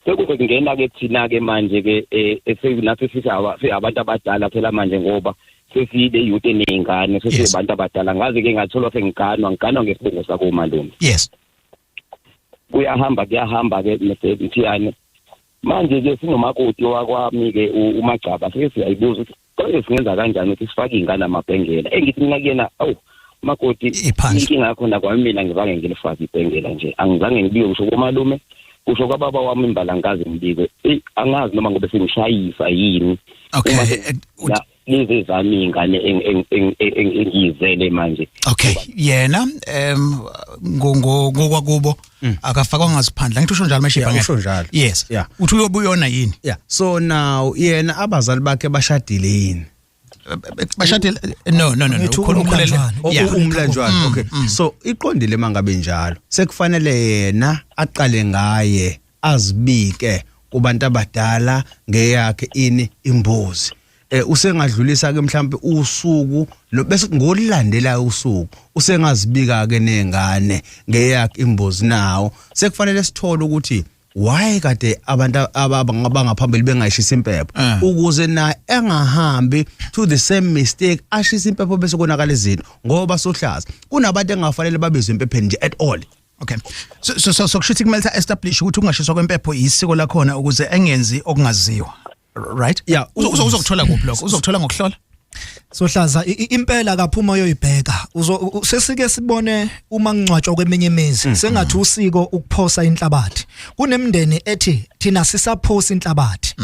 Sekuze kungena ke thina ke manje ke esenathi sisabantu abadala phela manje, ngoba sesibe youth eneyingane, sesibantu abadala. Ngaze ke ngatholwa sengiganwa ngesibongo sakomalume. Yes. Kuyahamba ke Mthiyane. Manje ke sinomakoti wakwami ke uMagcaba, sike siyayibuza ukuthi konke singenza kanjani ukuthi sifake ingane amabhengela. Engithi mina kuyena, awu makoti, inkinga yakho nakwami mina ngizange ngilifake ibhengela nje, angizange ngibike kusho komalume, kusho kwababa wami imbala ngikaze ngibike. Angazi noma ngobe sengishayisa yini. Okay. Lezi zami ingane engiyizele manje. Okay, yena ngokwakubo akafakwa ngasiphandla, ngithi usho njalo mashibha. Usho njalo. Yes. Uthi uyobuyona yini? Yeah. So now yena abazali bakhe bashadile yini? Bashadile? No. Ukhulele umlanjwana. Okay. So iqondile mangabe njalo. Sekufanele yena aqale ngaye azibike kubantu abadala ngeyakhe ini imbuzi. Usengadlulisa ke mhlambe usuku bese ngokulandela usuku usengazibika ke nengane ngeyakhe imbuzi. Nawo sekufanele sithole ukuthi why kade abantu abangaphambili bengayishisa impepho, ukuze naye engahambi to the same mistake ashisa impepho bese konakala izinto, ngoba sohlaza kunabantu engafanele babizwe impepheni nje at all. Okay. So kusho ukuthi kumele establish ukuthi ukungashiswa kwempepho isiko lakhona ukuze engenzi okungaziwa. Right? Yeah, uzokuthola kuphi lokho? Uzokuthola ngokuhlola? Sohlaza impela kaphuma uyoyibheka. Sesike sibone uma ngcwatshwa kweminye imizi sengathi usiko ukuphosa inhlabathi. Kunemndeni ethi thina sisaphosa inhlabathi.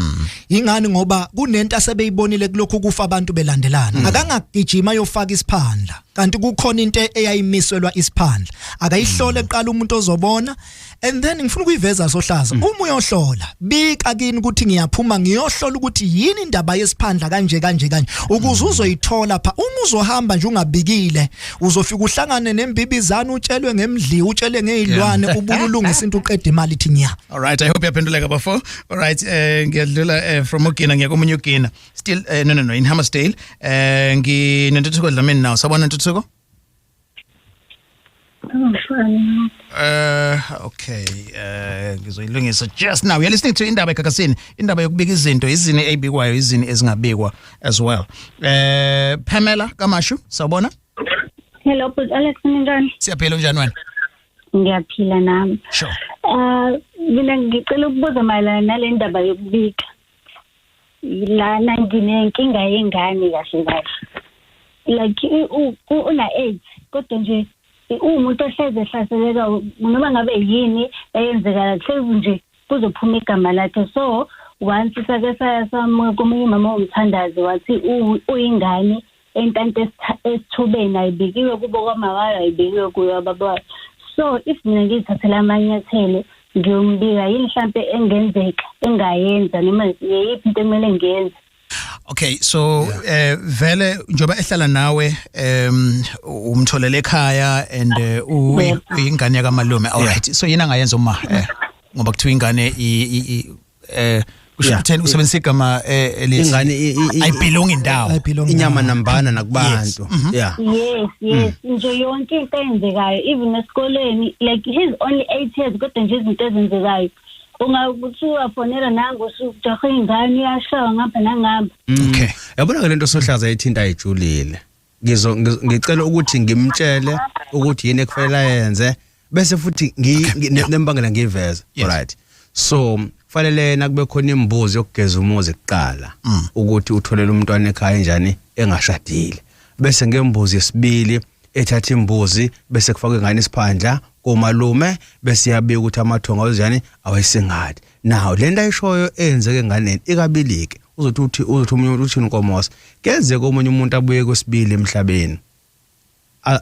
Ingani? Ngoba kunento asebeyibonile kulokhu kufa abantu belandelana. Akangagijima yofaka isiphandla, kanti kukhona into eyayimiswelwa isiphandla. Akayihlole eqala umuntu ozobona. And then ngifuna ukuyiveza Sohlaza, uma uyohlola bika kini ukuthi ngiyaphuma ngiyohlola ukuthi yini indaba yesiphandla kanje kanje kanje, ukuze uzoyithola pha. Uma uzohamba nje ungabikile uzofika uhlangane nembibizana, utshelwe ngemdli, utshele ngezilwane, ubululungisa into uqeda imali ithi nya. All right, I hope yaphenduleka bafo. All right, ngiyadlula from Ugina ngiya komunye Ugina. Still no in Hammersdale. Nginentuthuko Dlamini now. Sabona Ntuthuko? Okay, ngizoyilungisa just now. You're listening to Indaba Ekakasini, indaba yokubika izinto, izini ezibikwayo, izini ezingabikwa as well. Pamela Kamashu, sawubona? Hello, but Alex, ninjani? Siyaphila, unjani wena? Ngiyaphila nami. Sure. Mina ngicela ukubuza mayelana nale ndaba yokubika. Lana nginenkinga yengane kahle kahle. Like una 8 kodwa nje umuntu ohleze ehlaseleka noma ngabe yini eyenzeka hlezi nje kuzophuma igama lakhe. So once sake saya komunye umama omthandazi wathi uyingane entante esithubeni ayibikiwe kubo kwamawala, ayibikiwe kuyo baba. So if mina ngithathela amanyathelo ngiyombika yini mhlambe engenzeka engayenza noma yeyiphi into ekumele ngiyenze? Okay, so vele njoba ehlala nawe umtholele ekhaya and uyingane yakamalume. All right. So yena angayenza uma ngoba kuthiwa ingane kusho ukuthi usebenzisa igama elithi ingane ayibelong indawo, inyama nambana nakubantu. Yeah. Yes, nje yonke into eyenzekayo even esikoleni, like he's only 8 years kodwa nje izinto ezenzekayo ungakuthiwa fonela nangu usujahe ingane iyashawa ngapha nangapha. Okay. Yabona ke lento sohlaza ethinta ayijulile. Ngicela ukuthi ngimtshele ukuthi yini ekufanele ayenze bese futhi nembangela ngiyiveze. Alright. So kufanele nakube khona imbuzi yokugeza umuzi kuqala ukuthi utholele umntwana ekhaya njani engashadile. Bese ngembuzi yesibili ethatha imbuzi bese kufakwe ingane isiphandla komalume bese yabika ukuthi amathonga awezani awayisingathi. Now lento ayishoyo eyenzeke enganeni ikabilike. Uzothi uzothi umuntu uthini Nkomosa, kenzeke omunye umuntu abuye kwesibili emhlabeni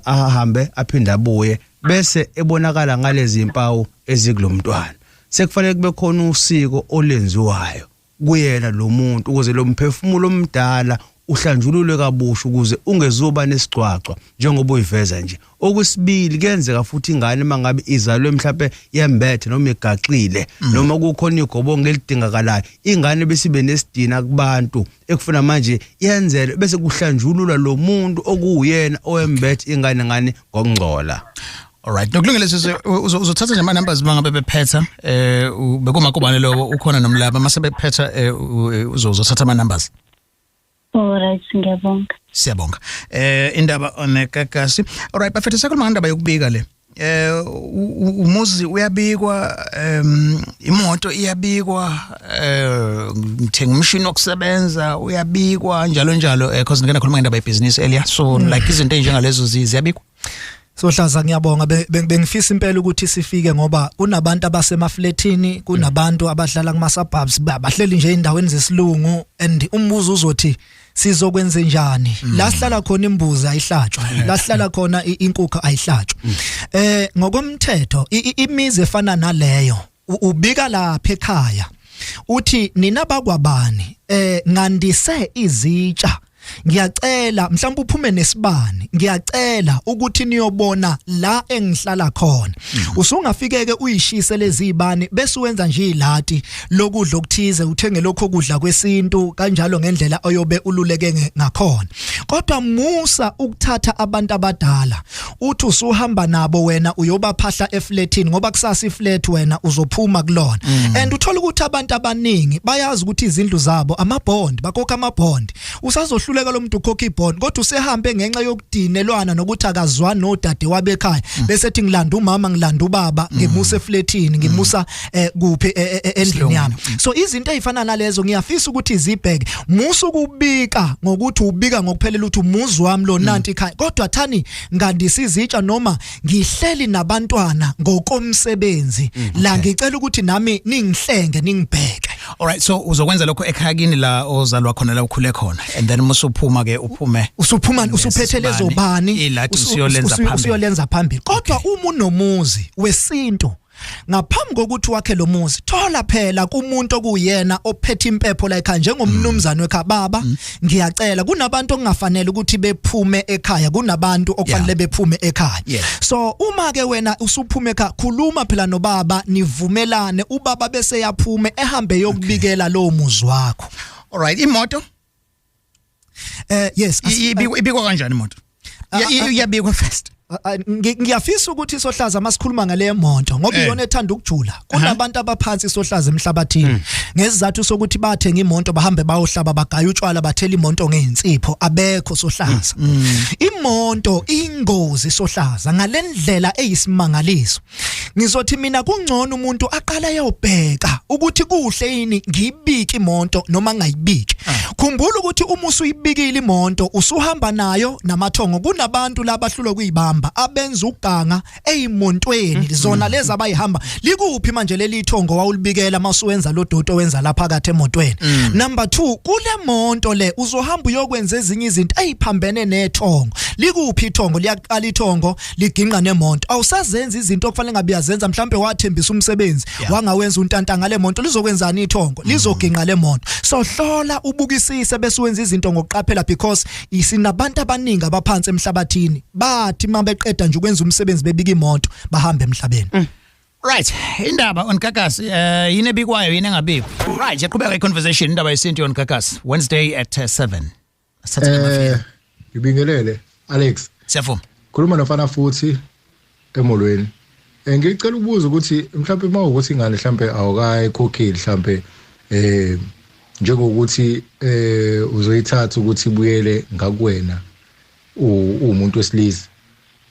ahambe aphinde abuye bese ebonakala ngalezi impawu ezikulomntwana. Sekufanele kube khona usiko olenziwayo kuyena lo muntu ukuze lo mphefumulo omdala Uhlanjululwe kabusha ukuze ungezuba nesigcwagcwa njengoba uyiveza nje. Okwesibili, kuyenzeka futhi ingane mangabe izalwe mhlawumbe yembethe noma igaxile noma kukhona igobongo elidingakalayo, ingane besibe nesidina kubantu ekufuna manje yenzelwe, bese kuhlanjululwa lo muntu okuwuyena owembethe ingane ngane ngokungcola. Alright, nokulungile sisi, uzothatha nje ama numbers mangabe bephetha, bekumakubane lowo ukhona nomlaba, mase bephetha uzothatha ama numbers. Alright, ngiyabonga. Siyabonga. Indaba onekakasi. Alright, bafethu, sakhuluma ngendaba yokubika le. Umuzi uyabikwa, imoto iyabikwa, ngithenga umshini wokusebenza uyabikwa, njalo njalo, because ngike nakhuluma ngendaba yebhizinisi earlier. So like izinto ezinjengalezo ziyabikwa. Sohlaza, ngiyabonga. Bengifisa impela ukuthi sifike, ngoba kunabantu abasemafletini, kunabantu abahlala kuma suburbs, bahleli nje endaweni zesilungu, and umbuzo uzothi sizokwenza njani la sihlala khona? Imbuzi ayihlatshwa la sihlala khona, inkukhu ayihlatshwa. Ngokomthetho, imizi efana naleyo, ubika lapha ekhaya, uthi nina bakwabani, ngandise izitsha, ngiyacela mhlawumbe uphume nesibani, ngiyacela ukuthi niyobona la engihlala khona. Usungafike uyishise lezi zibani, bese wenza nje ilati lokudla okuthize, uthenge lokho kudla kwesintu kanjalo, ngendlela oyobe ululeke ngakhona. Kodwa musa ukuthatha abantu abadala uthi usuhamba nabo wena uyobaphahla eflatini, ngoba kusasa iflat wena uzophuma kulona. And uthola ukuthi abantu abaningi bayazi ukuthi izindlu zabo amabond, bakhokha amabond. Usazohluleka lo muntu ukhokha ibond, kodwa usehambe ngenxa yokudinelwana nokuthi akazwani nodade wabekhaya, bese ethi ngilanda umama, ngilanda ubaba, ngimusa eflatini, ngimusa kuphi, endlini yami. So izinto ezifana nalezo ngiyafisa ukuthi zibheke. Musa ukubika ngokuthi ubika ngokuphelela ukuthi umuzi wami lo, nanti ikhaya, kodwa thani ngandisa izitsha noma ngihleli nabantwana ngokomsebenzi la, ngicela ukuthi nami ningihlenge, ningibheke. Alright, so uzokwenza lokho ekhaya kini la ozalwa khona, la ukhule khona, and then musuphuma ke uphume Usuphuma usuphethe lezo bani. Iladi usuyolenza phambili. Usuyolenza phambili. Kodwa uma unomuzi wesintu, ngaphambi kokuthi wakhe lo muzi, thola phela kumuntu okuyena ophethe impepho la ekhaya, njengomnumzane wekhaya: baba, ngiyacela. Kunabantu okungafanele ukuthi bephume ekhaya, kunabantu okufanele bephume ekhaya. So uma ke wena usuphuma ekhaya, khuluma phela nobaba, nivumelane, ubaba bese yaphume ehambe yokubikela lowo muzi wakho. Alright, imoto? Yes. Ibikwa kanjani imoto? Iyabikwa first? Ngiyafisa ukuthi sohlaza masikhuluma ngale monto, ngoba iyona ethanda ukujula. Kunabantu abaphansi sohlaza emhlabathini ngesizathu sokuthi bathenga imoto, bahambe bayohlaba, bagaya utshwala, bathela imoto ngeinsipho, abekho sohlaza. Imoto ingozi sohlaza ngalendlela eyisimangaliso. Ngizothi mina kungcono umuntu aqala ayobheka ukuthi kuhle yini ngibike imoto noma ngayibiki. Khumbula ukuthi uma usuyibikile imoto, usuhamba nayo namathongo. Kunabantu labahlulwa kuyibamba, abenza uganga eyimontweni zona lezi abayihamba. Likuphi manje leli thongo wawulibikela masuwenza lo doto wenza lapha phakathi emotweni? Number 2, kule monto le uzohamba uyokwenza ezinye izinto eziphambene nethongo. Likuphi ithongo? Liyaqala ithongo liginqa nemonto, awusazenza izinto okufanele ngabe uyazenza. Mhlambe wathembisa umsebenzi, wangawenza untanta ngale monto. Lizokwenzani ithongo? Lizoginqa le monto. So hlola, ubukisise, bese wenza izinto ngokuqaphela, because isinabantu abaningi abaphansi emhlabathini, bathi mabeqeda nje ukwenza umsebenzi bebika imoto, bahambe emhlabeni. Right, indaba on Gagasi, yini ebikwayo, yini engabikwa? Right, yaqhubeka i-conversation, indaba yesintu on Gagasi, Wednesday at 7. Sithatha Ngibingelele Alex. Siyavuma. Khuluma nofana futhi emolweni. Ngicela ukubuza ukuthi mhlawumbe mawukuthi ingane mhlawumbe awukayikhokheli, mhlawumbe njengokuthi uzoyithatha ukuthi ibuyele ngakuwena umuntu wesilisa,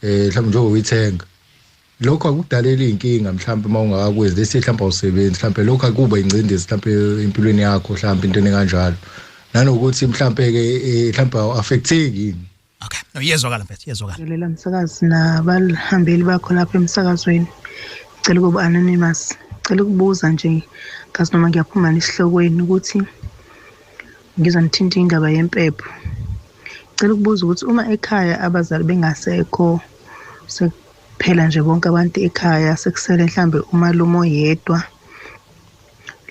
mhlawumbe njengoba uyithenga, lokho akudalela inkinga mhlawumbe mawungakakwenzi lesi, mhlawumbe awusebenzi, mhlawumbe lokho akuba ingcindezi mhlawumbe empilweni yakho, mhlawumbe into enkanjalo, nanokuthi mhlawumbe ke mhlawumbe awu-affecteki yini? Okay. No, iyezwakala mfethu, iyezwakala. Ngilela msakazi nabalihambeli bakho lapha emsakazweni. Ngicela ukuba anonymous. Ngicela ukubuza nje, ngazi noma ngiyaphuma nesihlokweni, ukuthi ngizonithinta indaba yempepho. Ngicela ukubuza ukuthi uma ekhaya abazali bengasekho, sekuphela nje bonke abantu ekhaya, sekusele mhlambe umalume oyedwa.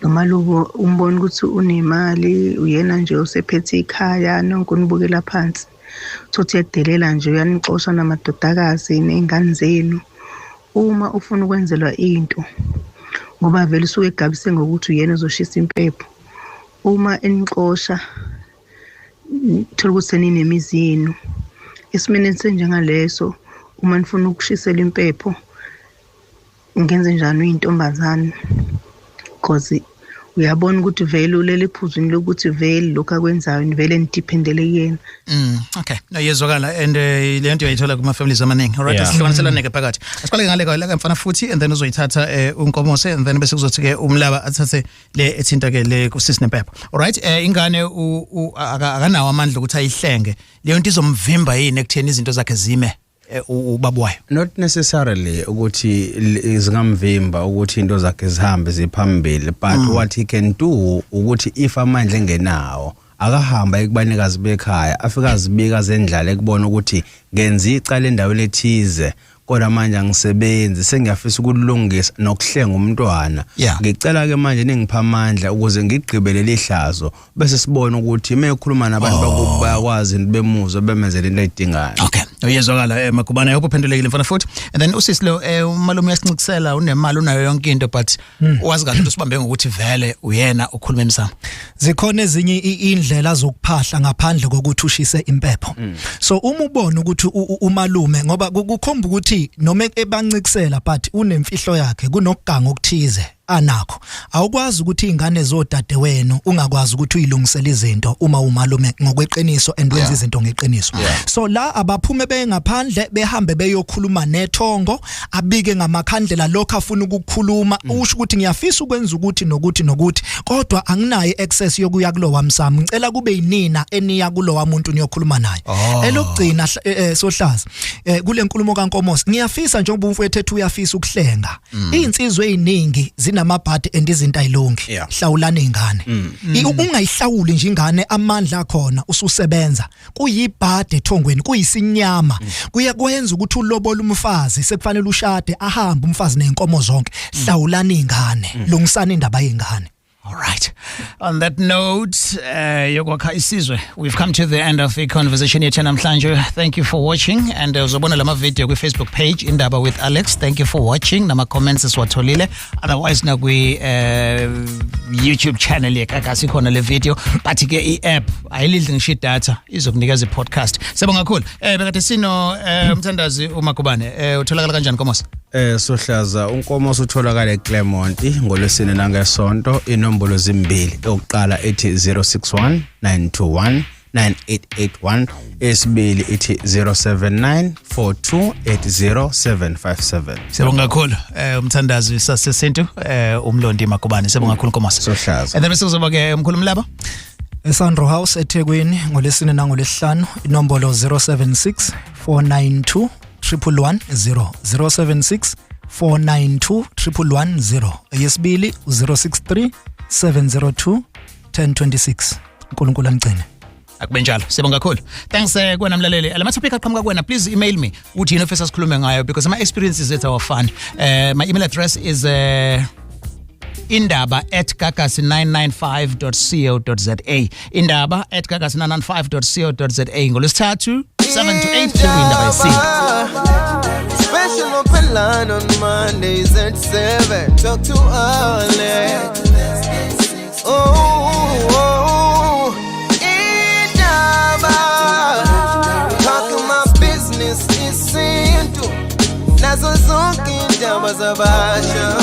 Lo malume umbona ukuthi unemali, uyena nje osephethe ikhaya, nonke unibukela phansi. Uthi uyadelela nje, uyanixosha namadodakazi ney'ngane zenu. Uma ufuna ukwenzelwa into, ngoba vele usuke egabise ngokuthi uyena ozoshisa impepho. Uma enixosha, thola ukuthi seninemizi yenu. Esimeni esinjengaleso, uma nifuna ukushisela impepho, ngenze njani uyintombazane? Because uyabona ukuthi vele ulele ephuzwini lokuthi vele lokhu akwenzayo vele nidependele kuyena. Okay. No, yezwakala and le nto uyayithola kuma families amaningi. All right, asihlukaniselane ke phakathi. Asiqale ngale la mfana futhi and then uzoyithatha uNkomose and then bese kuzothi ke uMlaba athathe le ethinta ke le kusisi nempepho. All right, ingane akanawo amandla ukuthi ayihlenge. Leyo nto izomvimba yini ekutheni izinto zakhe zime ubaba wayo? Not necessarily ukuthi zingamvimba ukuthi into zakhe zihambe ziphambili, but what he can do ukuthi if amandla engenawo, akahamba ekubanikazi bekhaya, afika azibika zendlala ekubona ukuthi ngenza icala endaweni ethize, kodwa manje angisebenzi, sengiyafisa ukulungisa nokuhlenga umntwana. Ngicela ke manje ningipha amandla ukuze ngigqibe leli hlazo, bese sibona ukuthi mekhuluma nabantu bakubo bayakwazi bemuzwe bemenzele into ayidingayo. Okay, uyezwakala, Magubane, hope uphendulekile mfana futhi. And then usisi lo, umalume uyasincisela, unemali, unayo yonke into, but wazi kahle ukuthi usibambe ngokuthi vele uyena okhuluma emsamo. Zikhona ezinye indlela zokuphahla ngaphandle kokuthi ushise impepho. So uma ubona ukuthi umalume, ngoba kukhomba ukuthi noma ebancikisela but unemfihlo yakhe, kunokuganga okuthize anakho, awukwazi ukuthi izingane zodade wenu ungakwazi ukuthi uyilungisele izinto uma umalume ngokweqiniso and wenza izinto ngeqiniso. So la abaphume bengaphandle, behambe beyokhuluma nethongo, abike ngamakhandlela lokho afuna ukukhuluma, usho ukuthi ngiyafisa ukwenza ukuthi nokuthi nokuthi, kodwa anginayo access yokuya kulowa msamo, ngicela kube yinina eniya kulowa muntu niyokhuluma naye. Elokugcina, sohlaza, kule nkulumo kaNkomosi, ngiyafisa njengoba umfowethu ethi uyafisa ukuhlenga, izinsizwe eziningi zinamabhadi and izinto ayilungi. Hlawulana ingane. Ungayihlawuli nje ingane, amandla akhona ususebenza, kuyibhadi ethongweni, kuyisinyama, kuyakwenza ukuthi ulobola umfazi, sekufanele ushade, ahambe umfazi nezinkomo zonke. Hlawulana ingane, lungisana indaba yengane. All right. On that note, yokwakha isizwe, we've come to the end of the conversation yethu namhlanje. Thank you for watching and uzobona lama video kwi Facebook page Indaba with Alex. Thank you for watching. Nama comments siwatholile. Otherwise na kwi YouTube channel yeGagasi khona le video. But ke i-app ayilidli ngisho data, izokunikeza i-podcast. Siyabonga kakhulu. Bekade sino umthandazi uMagubane. Utholakala kanjani, Nkomosi? Sohlaza, uNkomosi utholakala eClermont ngolwesine nangesonto. Inombolo zimbili, eyokuqala ethi 061 921 9881, esibili ithi 079 4280757. Siyabonga kakhulu, umthandazi sasesintu, umlondi Magubane. Siyabonga kakhulu, Nkomosi. Sohlaza. And then bese kuzoba ke umkhulu Mlaba. eSandro House eThekwini ngolesine nangolesihlanu, inombolo 076 492 1110, 076 492 1110, eyesibili 063 702 1026. uNkulunkulu anigcine. Akube njalo. Siyabonga kakhulu. Thanks kuwena mlaleli. Lama topic aqhamuka kuwena, please email me uthi yini ofisa sikhulume ngayo, because ama experiences ethu awafani. My email address is indaba@gagasi995.co.za, indaba@gagasi995.co.za. Ngolwesithathu 7 to 8, indaba yesintu. Special open line on Mondays at 7. Talk to Alex. Oh, Indaba. Talking my business isintu. Nazo zonke indaba zabasha.